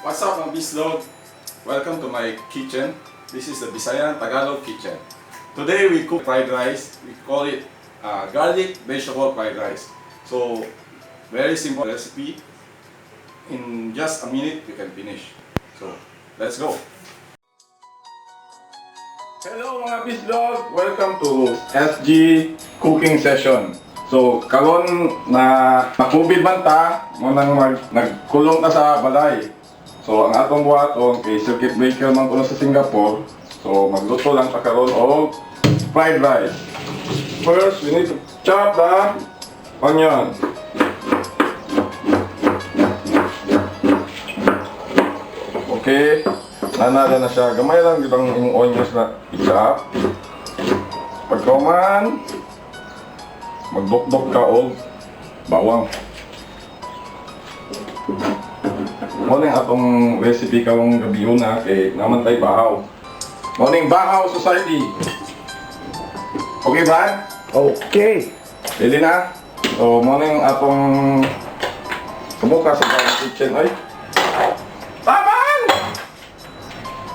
What's up, mga Bislog? Welcome to my kitchen. This is the Bisayan Tagalog kitchen. Today we cook fried rice. We call it garlic vegetable fried rice. So, very simple recipe. In just a minute, you can finish. So, let's go. Hello, mga Bislog! Welcome to SG Cooking Session. So, karon na na-COVID man ta, mo nang nagkulong ta sa balay. So, ang atong buhaton kay circuit breaker man kuno sa Singapore. So, magluto lang ta karon og fried rice. First, we need to chop the onion. Okay. Nanala na siya. Gamay lang gyud ang imong onions na i-chop. Pagkauman, magdukdok ka og bawang. Mo ning atong recipe karong gabi na kay naman tay bahaw. Mo ning Bahaw Society. Okay, Brad? Okay. Ready na? So, mo ning atong kumuka sa bagong kitchen ay. Taban!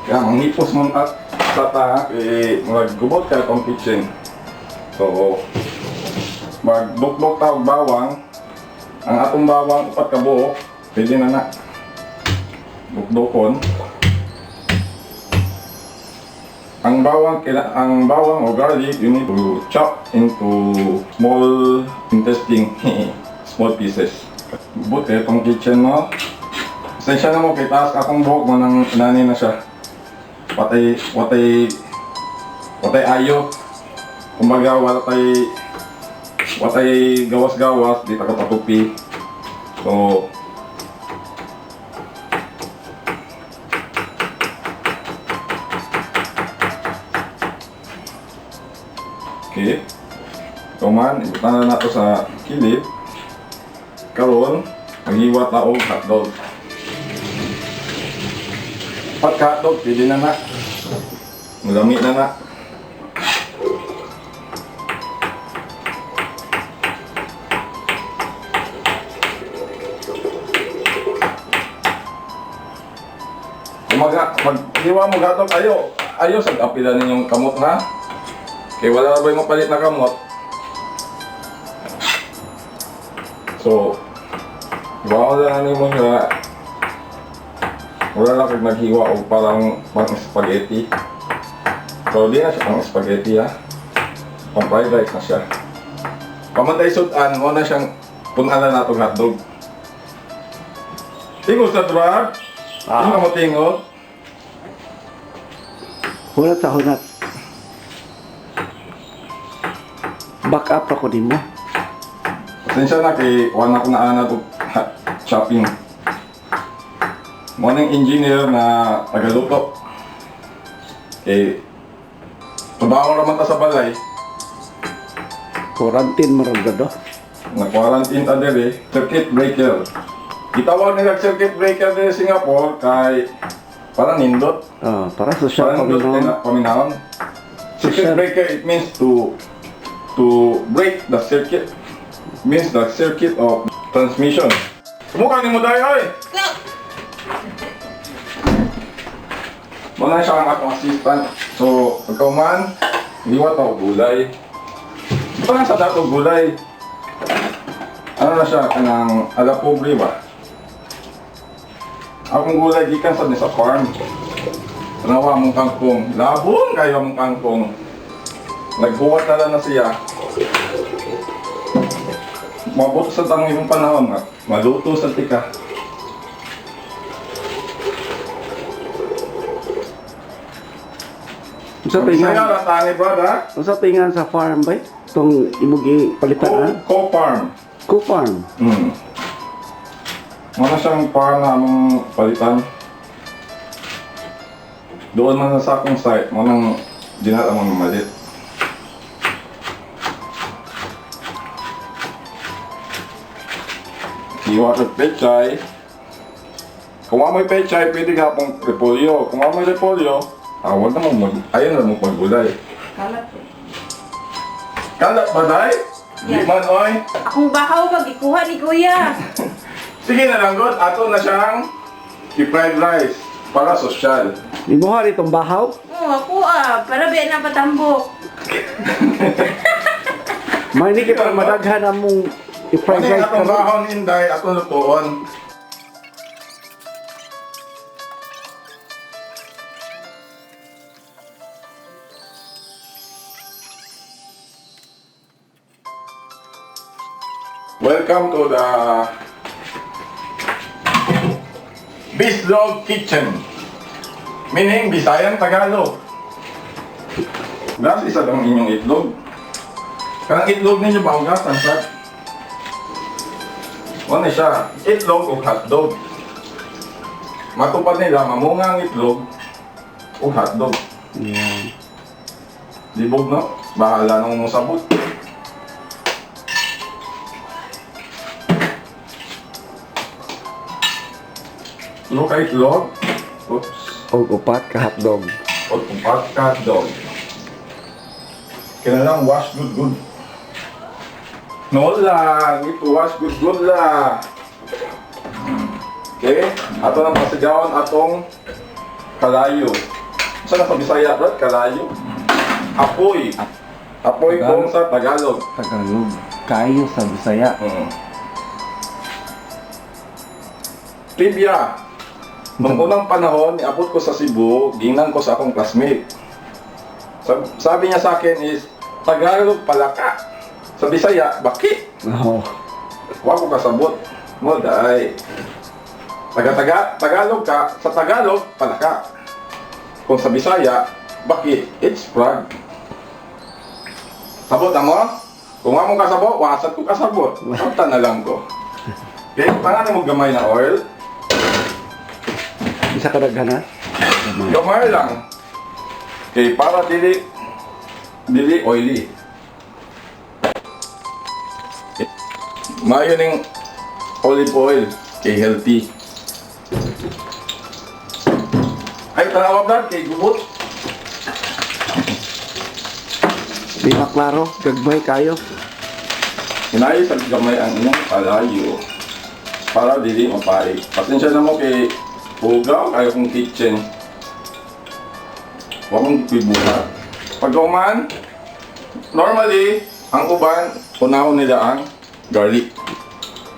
Kaya manghipos mo at sa ta eh maggubot ka atong kitchen. So, magdukdok ta og bawang. Ang atong bawang upat ka buok, pwede na na. Dukdukon. Ang bawang o garlic, you need to chop into small interesting small pieces. Buti itong kitchen mo. Pasensya na mo kay taas akong buhok mo nang nani na siya. Patay watay watay ayo. Kumbaga watay watay gawas-gawas di ta ka patupi. So okay. Ito man, ibutang na nato sa kilid. Karon, maghiwa ta og hotdog. Pagka hotdog, pwede na na. Malami na na. Kumaga, maghiwa mo hotdog, ayo. Ayo sa apila ninyong kamot ha. Kay wala ba yung mapalit na kamot? So, wala na nimo nga wala lang kag naghiwa og parang pang spaghetti. So, di na siya pang spaghetti ha. Pang fried rice na siya. Pamantay sudan, mo na siyang punan na natong hotdog. Tingog sa drag? Ah. Tingog mo tingog? Hunat sa hunat. Back up ako nimo. Pasensya na kay wala ko na ana og shopping. Mo nang engineer na tagaluto. Kay trabaho raman ta sa balay. Quarantine mo ron gado. Na-quarantine ta diri, circuit breaker. Gitawag nila circuit breaker diri sa Singapore kay parang nindot. Ah, para sa siya Parang nindot paminawon. na paminawon. Circuit Social. breaker, it means to break the circuit. Means the circuit of transmission. Sumuka ni mo dahil oy! Muna siya ang akong assistant. So, pagkauman, liwat ako gulay. Parang sa dato gulay. Ano na siya, kanang ala pobre ba? Akong gulay gikan sa ni sa farm. Tanawa mong kangkong. Labong kayo mong kangkong. Naghuwat na lang na siya. Mabot sa tang imong panahon nga. Maluto sa tika. Unsa Saya tingan? ra tani brother. Unsa tingan sa farm bay? Tong imong gipalitan ha? Co farm. Ko farm. Wala siyang farm na among palitan. Doon man sa akong site, mo nang dinala mong malit. Hiwa ka pechay. Kung wa mo'y pechay, pwede ka pong repolyo. Kung wa mo'y repolyo, wag na mo mag... Ayun na mo paggulay. Kalat po. Kalat ba, day? Di Yeah. man, oy. Akong bakaw pag ikuha ni Kuya. Sige na lang, God. Ato na siyang I-fried rice para sosyal. Imuha rin itong bahaw. Oo, ako ah. Para ba na patambok. May ni para madaghan among i-fried Ano rice atong karon. bahon, Inday, atong lutuon. Welcome to the Bislog Kitchen. Meaning Bisayan Tagalog. Gas isa lang inyong itlog. Kanang itlog ninyo ba hugasan sa? Ano siya? Itlog o hotdog. Matupad nila mamunga ang itlog o hotdog. Yeah. Libog no? Bahala nang umusabot. Tulo ka itlog. Oops. Og upat ka hotdog. O upat ka hotdog. Kailangan wash good good. No lang, ito wash good good lang. Okay, ato nang pasigawan atong kalayo. Saan na sa Bisaya, Brad? Kalayo? Apoy. Apoy kung sa Tagalog. Tagalog. Kayo sa Bisaya. Trivia. Nung unang panahon, niabot ko sa Cebu, gingnan ko sa akong classmate. Sabi niya sa akin is, Tagalog palaka. Sa Bisaya, baki. Oo. Wa ko kasabot. Mo dai. Taga-taga, Tagalog ka, sa Tagalog, palaka. Kung sa Bisaya, baki, it's frog. Sabot na mo? Kung wa mo kasabot, wasat ko kasabot. Sabta na lang ko. Okay, pangalan mo gamay na oil. Isa ka daghan ha? Gamay lang. Okay, para dili oily. Mayo ning olive oil kay healthy. Ay, tanawa brad, kay gubot. Di ba klaro? Gagmay kayo. Hinayi sa gamay ang inyong kalayo para dili mapait. Pasensya na mo kay hugaw kayo kong kitchen. Huwag mong pibuhat. Pag uman, normally, ang uban, unahon nila ang garlic.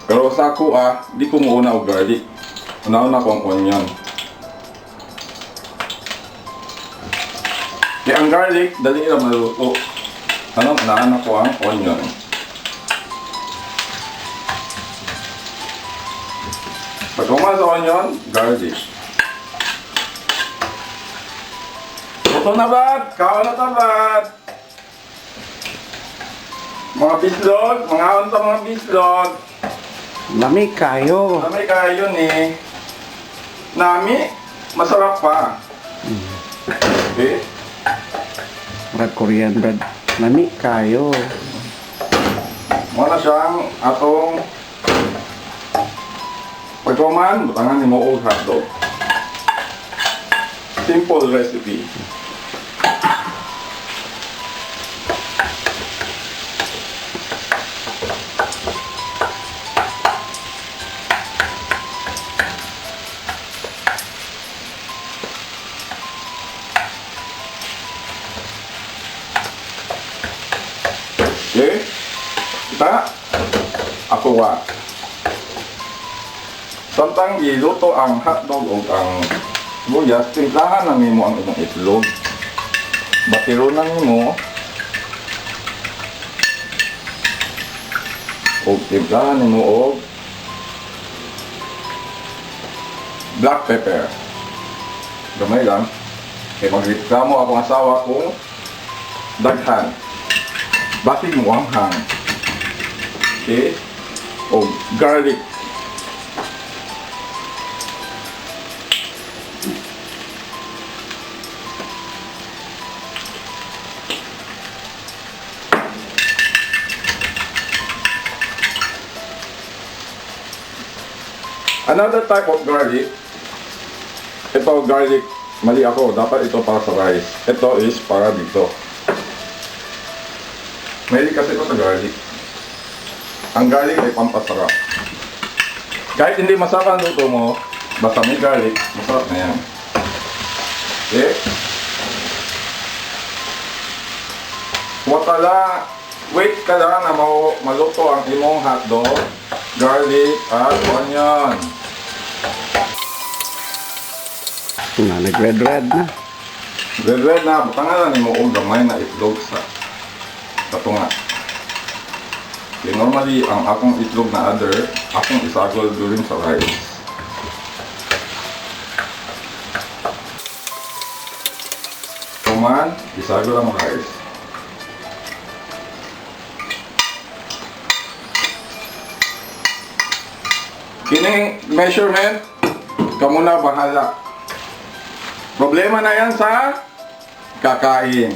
Pero sa ako ah, di ko muuna og garlic. Unahon ako ang onion. Kaya ang garlic, dali lang maluto. Ano, unahan ako ang onion. Pag human sa onion, garlic. Luto na ba? Kaon na ta ba? Mga bislog, mga ta mga bislog. Lami kayo. Nami kayo ni. Nami, masarap pa. Okay? Brad Korean bread. Lami kayo. Muna siyang atong pagkuman, butangan ni mo og hotdog. Simple recipe. Okay? Kita, ako wa. Samtang giluto ang hotdog o ang sibuyas, timplahan na nimo ang imong itlog. Batiro na nimo. O timplahan nimo og black pepper. Gamay lang. Kay magreklamo akong asawa kung daghan. Basig mo anghang. Okay? O garlic. Another type of garlic. Ito garlic, mali ako. Dapat ito para sa rice. Ito is para dito. Mahilig kasi ko sa garlic. Ang garlic ay pampasarap. Kahit hindi masarap ang luto mo, Basta may garlic, masarap na yan. Okay? Watala, wait ka lang na maluto ang imong hotdog, garlic, at onion. Na, nag-red-red na. Red red na, butangan na nimo og gamay na itlog sa katunga. Okay, normally, ang akong itlog na other, akong isagol during sa rice. Tuman, isagol ang rice. Kining measurement, kamo na bahala. Problema na yan sa kakain.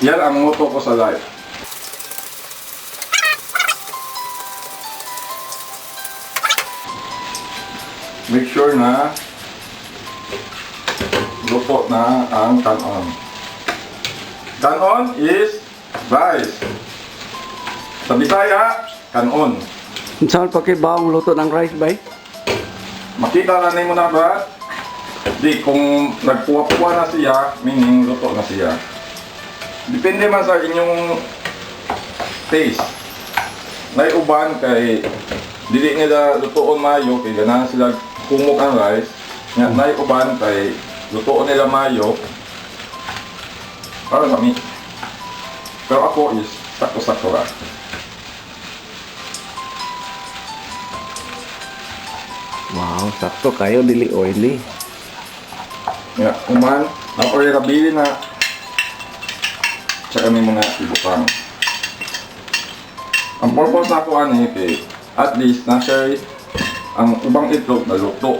Yan ang motto ko sa life. Make sure na luto na ang kanon. Kanon is rice. Sa Bisaya, kanon. Unsa man pa kay bawang luto ng rice bay? Makita na nimo na ba? Di, kung nagpuwa-puwa na siya, meaning luto na siya. Depende man sa inyong taste. Nay uban kay dili nila lutoon mayo kay ganahan sila kumok ang rice. Nga nay uban kay lutoon nila mayo para lami. Pero ako is sakto-sakto ra. Wow, sakto kayo dili oily. Nga, kuman, ako rin kabili na tsaka may mga ibutang. Ang purpose na ako ani kay at least na siya ang ubang itlog na luto.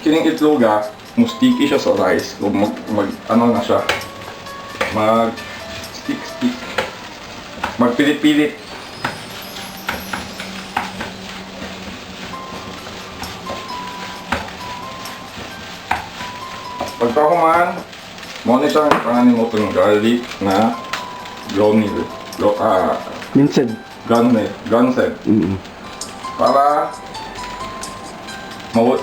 Kining itlog ah, mo sticky siya sa rice. Kung mag ano na siya, mag stick stick. Magpilit-pilit. Pagkahuman, mo ni siyang panganin mo itong garlic na brownie. Lo, Minsan. Gunset. Para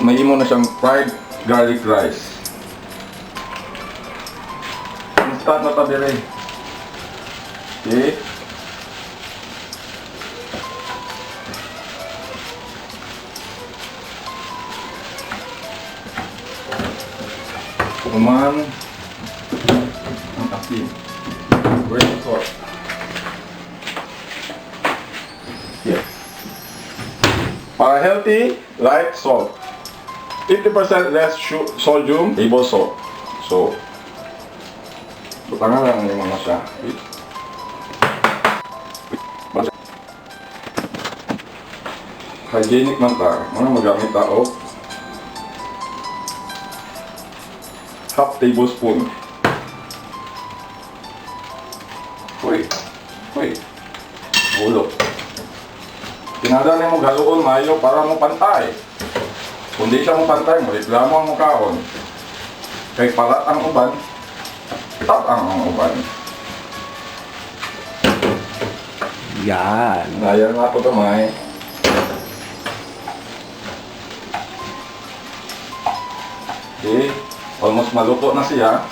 mahimo na siyang fried garlic rice. Instant na tabi rin. Okay. Kuman ang asin. Where's the salt? Yes. Para healthy, light salt. 50% less sodium, table salt. So, butangan lang yung mga siya. Hygienic man ta. Mga magamit ta og half tablespoon. Uy, uy, ulo. Tinadali mo galuon mayo para mo pantay. Kung di siya mo pantay, mo reklamo ang mukaon. Kay palat ang uban, tap ang uban. Yan. Nayar na ako gamay. Okay, almost maluto na siya.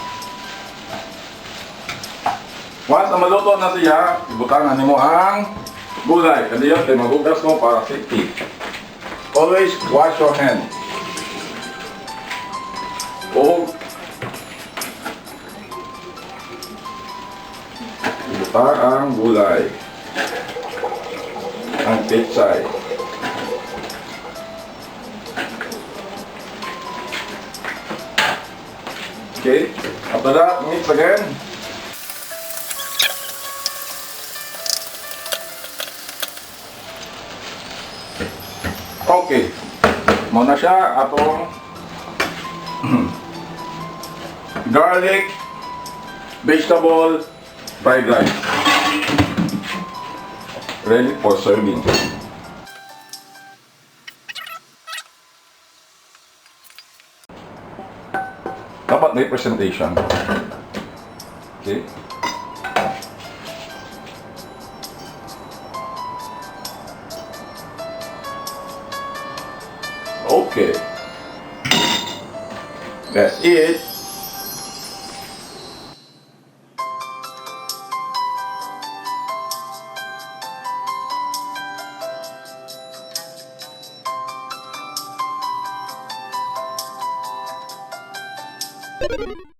Once na maluto na siya, ibutangan nimo ang gulay. Kadiyo, kay maghugas mo para safety. Always wash your hand. O ibutang ang gulay. Ang pechay. Okay, after that, mix again. Okay, muna siya atong garlic vegetable fried rice. Ready for serving. Dapat may presentation. Okay. Okay. That's it.